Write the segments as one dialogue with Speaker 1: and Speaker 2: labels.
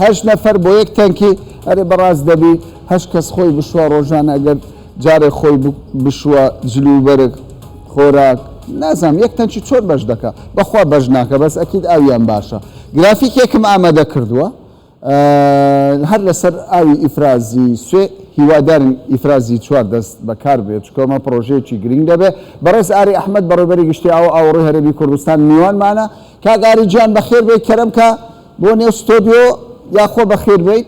Speaker 1: هەشت نەفەر بۆ یەک تەنکی ئەرێ بەڕاست دەبی هەشت کەس خۆی بشوا ڕۆژانە ئەگەر جارێک خۆی بشوا جل و بەرگ خۆراک نازانم یەک تەنکی چۆن بەش دەکا بەخوا بەش ناکە بەس ئەکید ئاویان باشە گرافیکێکم ئامادە کردووە هەر لەسەر ئاوی ئیفرازی سێ هیوادارین ئیفرازی چوار دەست بەکار بێت چونکە ئەمە پڕۆژەیەکی گرنگ دەبێت بەڕێز ئاری ئەحمەد بەڕێوبەری گشتی ئاو و ئاوەڕۆی هەرێمی کوردستان میوانمانە کاک ئاری گیان بەخێر بێیت کەرەم کە بۆ نێو ستۆدیۆ یاخۆ بەخێر بێیت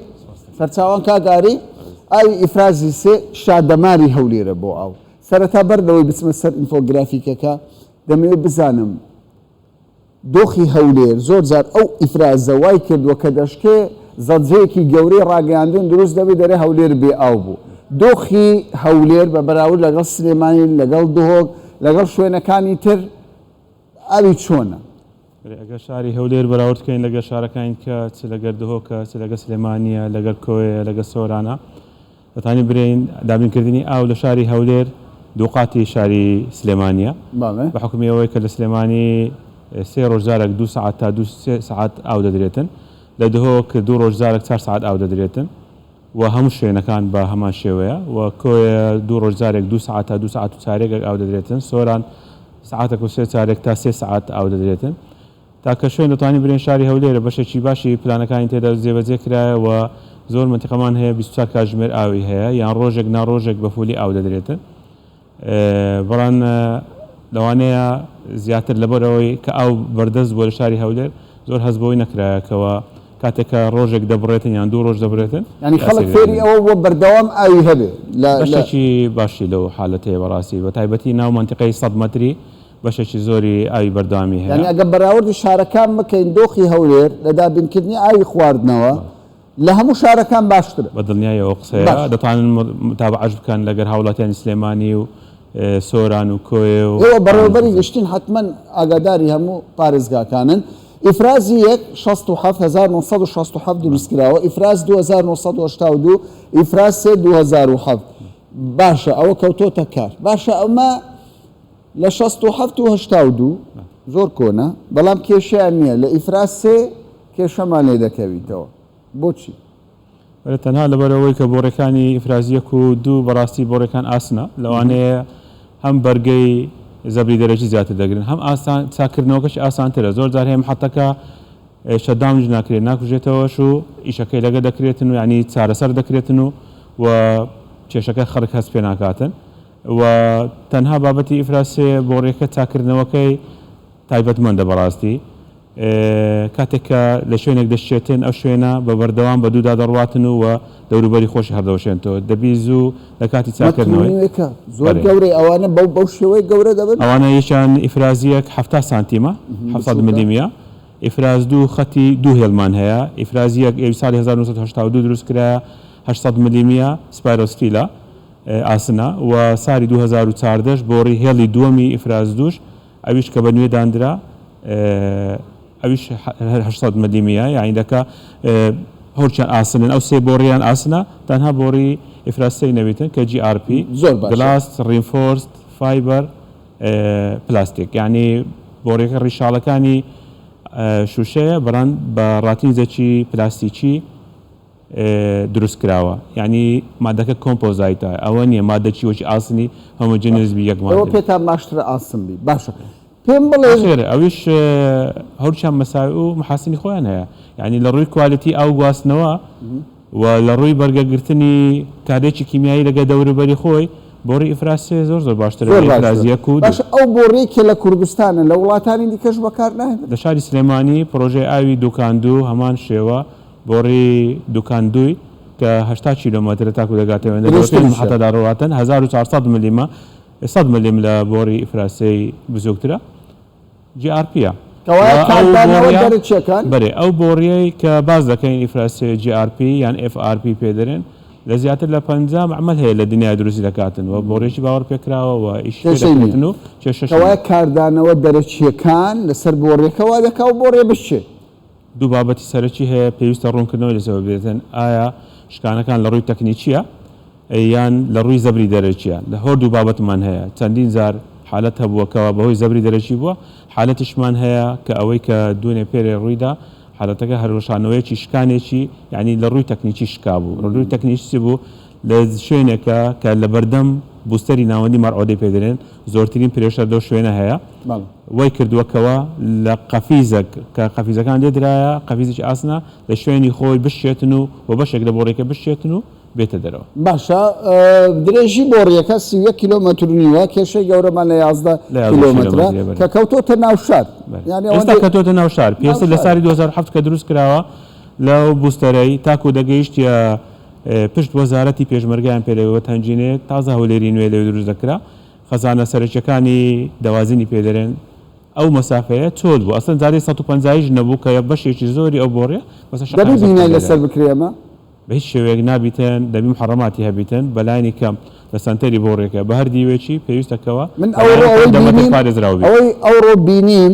Speaker 1: سەرچاوان کاک ئاری ئاوی ئیفرازی سێ شادەماری هەولێرە بۆ ئاو سەرەتا بەر لەوەی بچمە سەر ئینفۆگرافیکەکە دەمەوێت بزانم دۆخی هەولێر زۆر جار ئەو ئیفرازە وای کردووە کە دەشکێ زەجەیەکی گەورەی ڕاگەیاندن دروست دەبێت دەرێ هەولێر بێ ئاو بوو. دۆخی هەولێر بە بەراورد لەگەڵ سلێمانی، لەگەڵ دهۆک، لەگەڵ شوێنەکانی تر ئاوی چۆنە؟
Speaker 2: بەرێ ئەگەر شاری هەولێر بەراورد کەین لەگەر شارەکانی دیکە چ لەگەر دهۆکە، چ لەگەر سلێمانییە، لەگەر کۆیەیە، لەگەر سۆرانە، دەتوانین برێین دابینکردنی ئاو لە شاری هەولێر دووقاتی شاری سلێمانییە بە حوکمی ئەوەی کە لە سلێمانی سێ ڕۆژ جارێک دوو سەعات تا دوو سێ سەعات ئاو دەدرێتن، لە دهۆک دوو ڕۆژ جارێک چوار سەعات ئاو دەدرێتن و هەموو شوێنەکان بە هەمان شێوەیە و کۆیە دوو ڕۆژ جارێک دوو سەعات تا دوو سەعات و چارێگێک ئاو دەدرێتن، سۆران سەعاتێک و سێ چارێک تا سێ سەعات ئاو دەدرێتن. تاکە شوێن دەتوانین برێین شاری هەولێرە بەشێکی باشی پلانەکانی تێدا جێبەجێ کرایە و زۆر مەنتیقەمان هەیە 24 کاتژمێر ئاوی هەیە یان ڕۆژێک نا ڕۆژێک بە فولی ئاو دەدرێتن بەڵام لەوانەیە زیاتر لەبەرئەوەی کە ئاو بەردەست بووە لە شاری هەولێر زۆر هەست بەوەی نەکرایە کەوا کاتێک کە ڕۆژێک دەبڕێتن یان دوو ڕۆژ دەبرێتن
Speaker 1: یانی خەڵک فێری ئەوە بووە بەردەوام ئاوی هەبێ
Speaker 2: لە بەشێکی باشی لەو حالەتەیە بەڕاستی بە تایبەتی ناو مەنتیقەی 100 مەتری بەشێکی زۆری ئاوی بەردەوامی هەیە.
Speaker 1: یانی ئەگەر بەراوردی شارەکان بکەین دۆخی هەولێر لە دابینکردنی ئاوی خواردنەوە لە هەموو شارەکان باشترە.
Speaker 2: بە دڵنیایی ئەو قسەیە دەتوانن متابەعەش بکەن لەگەر هاوڵاتیانی سلێمانی و سۆران و کۆیە و.
Speaker 1: ئێوە بەڕێوەبەری گشتین حەتمەن ئاگاداری هەموو پارێزگاکانن. ئیفرازی یەک، 67967 دروستکراوە، ئیفراز دوو 1982، ئیفراز سێ 2007. باشە ئەوە کەوتۆتە کار. باشە ئەمە لە 67 و 82 زۆر کۆنە، بەڵام کێشەیان نییە، لە ئیفراز سێ کێشەمان لێ دەکەویتەوە. بۆچی؟
Speaker 2: بەلێ تەنها لەبەر ئەوەی کە بۆڕیەکانی ئیفراز یەک و دوو بەڕاستی بۆڕیەکان ئاسنە، لەوانەیە هەم بەرگەی زەبری دەرەکی زیاتر دەگرن هەم ئاسان چاککردنەوەکەشی ئاسانترە، زۆر جار هەیە محەتەکە شەتداونیش ناکرێت ناکوژێتەوەش و ئیشەکەی لەگە دەکرێتن و یانی چارەسەر دەکرێتن و و کێشەکە خەڵک هەست پێ ناکاتن. و تەنها بابەتی ئیفراز سێ بۆڕیەکە چاککردنەوەکەی تایبەتمەندە بەڕاستی کاتێک کە لە شوێنێک دەشچێتن ئەو شوێنە بە بەردەوام بە دوودا دەڕواتن و دەوروبەری خۆشی هەردەوەشێنتەوە دەبی زوو لە کاتی چاککردنەوەی
Speaker 1: مەترونیەکە زۆر گەورەی ئەوانە بەو بەو شێوەی گەورە دەبن؟
Speaker 2: ئەوانە یەکیان ئیفرازیەک 70 سانتیمە 700 ملیمیە ئیفراز دوو خەتی دوو هێڵمان هەیە ئیفراز یەک ئێوی ساڵی 1982 دروست کرایە 800 ملیمیە spiral steel ە ئاسنە و ساری 2014 بۆڕی هێڵی دووەمی ئیفراز دووش ئەویش کە بە نوێ داندرا ئەویش هەر 800 ملیمیە یانی دەکا هەرچیان ئاسنن ئەو سێ بۆڕیان ئاسنە تەنها بۆڕی ئیفراز سێی نەویتن کە GRP
Speaker 1: زۆر باشە.
Speaker 2: glass reinforced fiber plastic یانی بۆڕیەکە ڕیشاڵەکانی شوشەیە بەڵام بە ڕاتینجەکی پلاستیکی دروست کراوە یانی مادەکە composite ە ئەوە نیە مادەکی وەکی ئاسنی homogeneous بی یەک
Speaker 1: مادە. ئێوە پێتان باشترە ئاسن بی باشە پێم بڵێ.
Speaker 2: نەخێر ئەویش هەورچیان مەساوی و محاسنی خۆیان هەیە یانی لە ڕووی quality ئاو گواستنەوە و لە ڕووی بەرگەگرتنی کارلێکی کیمیایی لەگە دەوروبەری خۆی بۆڕی ئیفراز سێ زۆر زۆر باشترە
Speaker 1: زۆر
Speaker 2: لە ئیفراز
Speaker 1: باشترە
Speaker 2: یەک و دوو.
Speaker 1: باشە ئەو بۆڕیەی کە لە کوردستانە لە وڵاتانی دیکەش بەکار ناهێنرێت؟
Speaker 2: لە شاری سلێمانی پڕۆژەی ئاوی دوکاندوو هەمان شێوە بۆڕی دوکان دووی کە 80 کیلۆمەترە تاکو دەگاتە وێندە لە پێنج محەتەدا ڕواتن 1400 ملیمە 100 ملیم لە بۆڕی ئیفراسەی بزوکترە GRP ە.
Speaker 1: کەوایە کاردانەوە دەرەکیەکان؟
Speaker 2: بەرێ ئەو بۆڕیەی کە باس دەکەین ئیفراسێ GRP یان FRP پێ دەرێن لە زیاتر لە 50 مەعمەل هەیە لە دنیای دروستی دەکاتن و بۆڕیەکی باوەڕ پێکراوە و ئیشی پێ دەکرێتن و کێشەشی نیە.
Speaker 1: کەوایە کاردانەوە دەرەکیەکان لەسەر بۆڕیەکە وا دەکا و بۆڕیە بشکێ.
Speaker 2: دوو بابەتی سەرەکی هەیە پێویستە ڕوونکردنەوەی لەسەر بدرێتن، ئایا شکانەکان لە ڕووی تەکنیکییە یان لە ڕووی زەبری دەرەکییە؟ لە هۆردوو بابەتمان هەیە، چەندین جار حالەت هەبووە کەوا بەهۆی زەبری دەرەکی بووە، حالەتیشمان هەیە کە ئەوەی کە دوێنێ پێرێ ڕوویدا حالەتەکە هەروەشانەوەیەکی شکانێکی یانی لە ڕووی تەکنیکی شکابوو. لە ڕووی تەکنیکی چ بوو؟ لە شوێنێکە کە لە بەردەم بوستەری ناوەندی مەرعۆدەی پێ دەرێن، زۆرترین pressure لەو شوێنە هەیە، وای کردووە کەوا لە قەفیزەک کە قەفیزەکان لێ درایە، قەفیزێکی ئاسنە، لە شوێنی خۆی بشکێتن و و بەشێک لە بۆڕیەکە بشکێتن و بێتە دەرەوە.
Speaker 1: باشە درێژی بۆڕیەکە 31 کیلۆمەتر و نیوە، کێشەی گەورەمان لە 11 کیلۆمەترە کە کەوتۆتە ناو شار.
Speaker 2: ئێستا کەوتۆتە ناو شار، پێشتر لە سالی 2007 کە دروست کراوە لەو booster ەی تاکو دەگەیشتە پشت وەزارەتی پێشمەرگەیان پێ دەگوت هەنجینێ تازە هەولێری نوێ لەوێ دروست دەکرا خەزانە سەرەکیەکانی دەوازنی پێ دەرێن ئەو مەسافەیە چۆل بوو ئەسڵەن جادەی 150 یش نەبوو کە بەشێکی زۆری ئەو بۆڕیە بەسەر
Speaker 1: دەبی
Speaker 2: شەقامی
Speaker 1: بینای
Speaker 2: 150
Speaker 1: لەسەر بکرێ ئەمە؟
Speaker 2: بە هیچ شێوەیەک نابیتن دەبی محەڕەماتی هەبیتن بەلایەنی کەم لە سەنتەری بۆڕیەکە بە هەر دیوێکی پێویستە کەوا
Speaker 1: من
Speaker 2: بەلایەنی
Speaker 1: ئەوڕۆ
Speaker 2: کەم
Speaker 1: ئەوەی
Speaker 2: دە مەتر
Speaker 1: بینیم
Speaker 2: پارێزراو بیت.
Speaker 1: ئەوەی ئەوڕۆ بینیم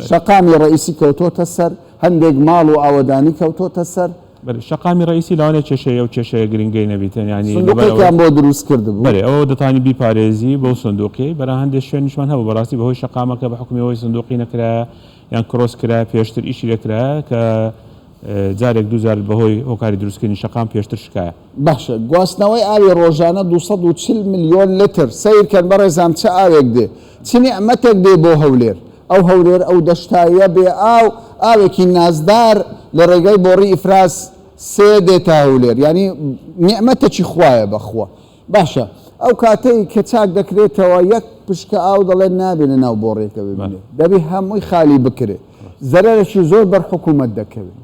Speaker 1: شەقامی ڕەئیسی کەوتۆتە سەر هەندێک ماڵ و ئاوەدانی کەوتۆتە سەر.
Speaker 2: بەرێ شەقامی ڕەئیسی لەوانەیە کێشەی ئەو کێشەیە گرنگەی نەبیتن یانی لەبەر ئەوەی
Speaker 1: سندوقێکیان بۆ دروست کردبوو.
Speaker 2: بەرێ ئەوە دەتوانی بیپارێزی بەو سندوقیەی بەرا هەندێ شوێنیشمان هەبوو بەڕاستی بەهۆی شەقامەکە بە حوکمی ئەوەی سندوقی نەکرایە یان کرۆس کرایە پێشتر ئیشی لێکرایە کە جارێک دووجار بەهۆی هۆکاری دروستکردنی شەقام پێشتر شکایە.
Speaker 1: باشە گواستنەوەی ئاوی ڕۆژانە 240 ملیۆن لتر سەیرکەن بەڕێزان چ ئاوێک دێ چ نیعمەتێک دێ بۆ هەولێر ئەو هەولێر ئەو دەشتاییە بێ ئاو ئاوێکی نازدار لە ڕێگای بۆڕی ئیفراز سێ دێتە هەولێر یانی نیعمەتەکی خوایە بەخوا باشە ئەو کاتەی کە چاک دەکرێتەوە یەک پشکە ئاو دەڵێن نابێ لە ناو بۆڕیەکە ببینێ دەبێ هەمووی خالی بکرێ زەرەرێکی زۆر بەر حکوومەت دەکەوێ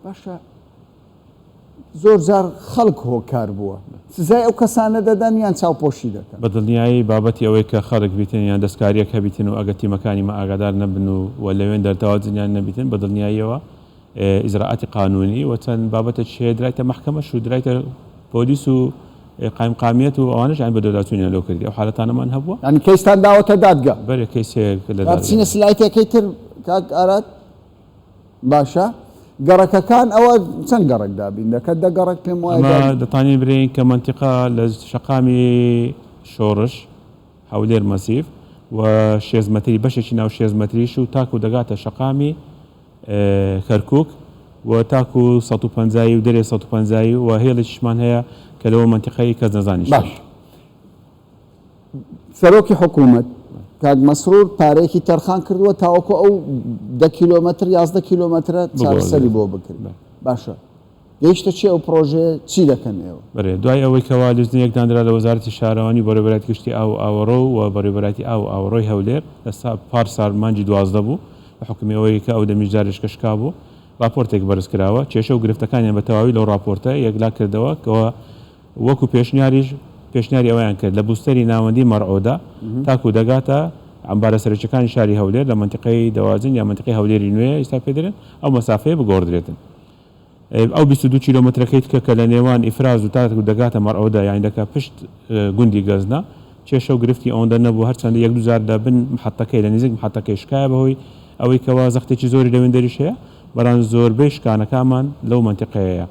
Speaker 1: باشە زۆر جار خەڵک هۆکار بووە سزای ئەو کەسانە دەدەن یان چاوپۆشی دەکەن؟
Speaker 2: بە دڵنیایی بابەتی ئەوەی کە خەڵک بیتن یان دەستکاریەک هەبیتن و ئەگەر تیمەکانی مە ئاگادار نەبن و و لەوێن دەرتەواجنیان نەبیتن بە دڵنیاییەوە ئیجرائاتی قانونی و چەند بابەتێکیش هەیە درایتە مەحکەمەش و درایتە پۆلیس و قایمقامیەت و ئەوانەش یانی بەدواداچوونیان لۆ کردی ئەو حالەتانەمان هەبووە.
Speaker 1: یانی کەیستان داوەتە دادگا؟
Speaker 2: بەرێ کەیسێک لە
Speaker 1: با
Speaker 2: دادگا.
Speaker 1: بچینە سلایتەکەی تر کاک ئاراد. باشە گەڕەکەکان ئەوە چەند گەڕەک دابین دەکات؟ دە گەڕەک پێم وایە
Speaker 2: ئەمە
Speaker 1: دابین.
Speaker 2: دەتوانین برێین کە مەنتیقە لە شەقامی شۆڕش، هەولێر مەسیف، و شێست مەتری بەشێکی ناو شێست مەتریش و تاکو دەگاتە شەقامی کەرکوک و تاکو 150 و دەرێ 150 و هێڵێکیشمان هەیە کە لەوە مەنتیقەی کەس نەزانیشتە.
Speaker 1: باش سەرۆکی حکوومەت کاک مەسرور پارەیەکی تەرخان کردووە تاوەکو ئەو دە کیلۆمەتر 11 کیلۆمەترە چارەسەری بۆ بکرێت. باشە گەیشتە چی ئەو پرۆژەیە چی دەکەن ئێوە؟
Speaker 2: بەرێ دوای ئەوەی کەوا لیژنەیەک دانرا لە وەزارەتی شارەوانی و بەڕێوەبەرایەتی گشتی ئاو و ئاوەڕۆ و بەڕێوەبەرایەتی ئاو و ئاوەڕۆی هەولێر لە پار سار مانگی 12 بوو بە حوکمی ئەوەی کە ئەو دەمیش جارێکە شکابوو ڕاپۆرتێک بەرز کراوە کێشە و گرفتەکانیان بە تەواوی لەو ڕاپۆرتە یەکلا کردەوە کەوا وەکو پێشنیاریش پێشنیاری ئەوەیان کرد لە booster ی ناوەندی مەرعۆدە تاکو دەگاتە عەمبارە سەرەکیەکانی شاری هەولێر لە مەنتیقەی دەواجن یا مەنتیقەی هەولێری نوێ ئیستا پێ دەرێن ئەو مەسافەیە بگۆڕدرێتن ئەو 22 کیلۆمەترەکەی تکە کە لە نێوان ئیفراز و تاکو دەگاتە مەرعۆدە یانی دەکا پشت گوندی گەزنە کێشە و گرفتی ئەوەندە نەبوو هەرچەندە یەک دوو جار لە بن محەتەکەی لە نزیک محەتەکەی شکایە بەهۆی ئەوەی کەوا زەختێکی زۆری لەوێندەریش هەیە بەڵام زۆربەی شکانەکانمان لەو مەنتیقەیەیە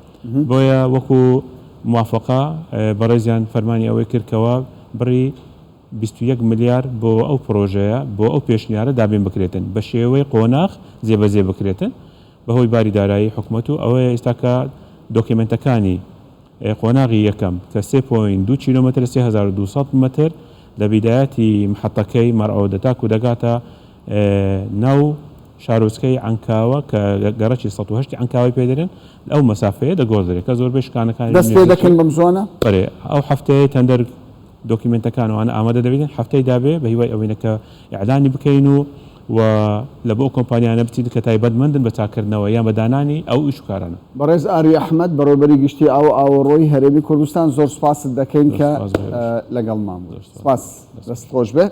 Speaker 2: بۆیە وەکو موافەقە بەڕێزیان فەرمانی ئەوەی کرد کەوا بڕی 21 ملیار بۆ ئەو پڕۆژەیە بۆ ئەو پێشنیارە دابین بکرێتن بە شێوەی قۆناغ جێبەجێ بکرێتن بەهۆی باری دارایی حکومەت و ئەوەیە ئێستا کە document ەکانی قۆناغی یەکەم کە سێ point دوو کیلۆمەترە 3200 مەتر لە بیدایەتی محەتەکەی مەرعۆدە تاکو دەگاتە ناو شارۆچکەی عەنکاوە کە گەڕەکی 108 عەنکاوەی پێ دەرێن ئەو مەسافەیە دەگۆڕدرێت کە زۆربەی شکانەکانی
Speaker 1: دەست پێ دەکەن بەم زوانە؟
Speaker 2: بەرێ ئەو هەفتەیە تەندەر document ەکان وانە ئامادە دەبێتن هەفتەی دابێ بە هیوای ئەوەینە کە ئیعلانی بکەین و و لە بۆ ئەو کۆمپانیانە بچین کە تایبەتمەندن بە چاککردنەوە یان بە دانانی ئەو ئیش و کارانە.
Speaker 1: بەڕێز ئاری ئەحمەد، بەڕێوەبەری گشتی ئاو و ئاوەڕۆی هەرێمی کوردستان، زۆر سوپاست دەکەین
Speaker 2: زۆر
Speaker 1: کە
Speaker 2: سوپاس بەڕێز.
Speaker 1: لەگەڵمان بووی.
Speaker 2: زۆر سوپاس.
Speaker 1: سوپاس، دەست خۆش بێ.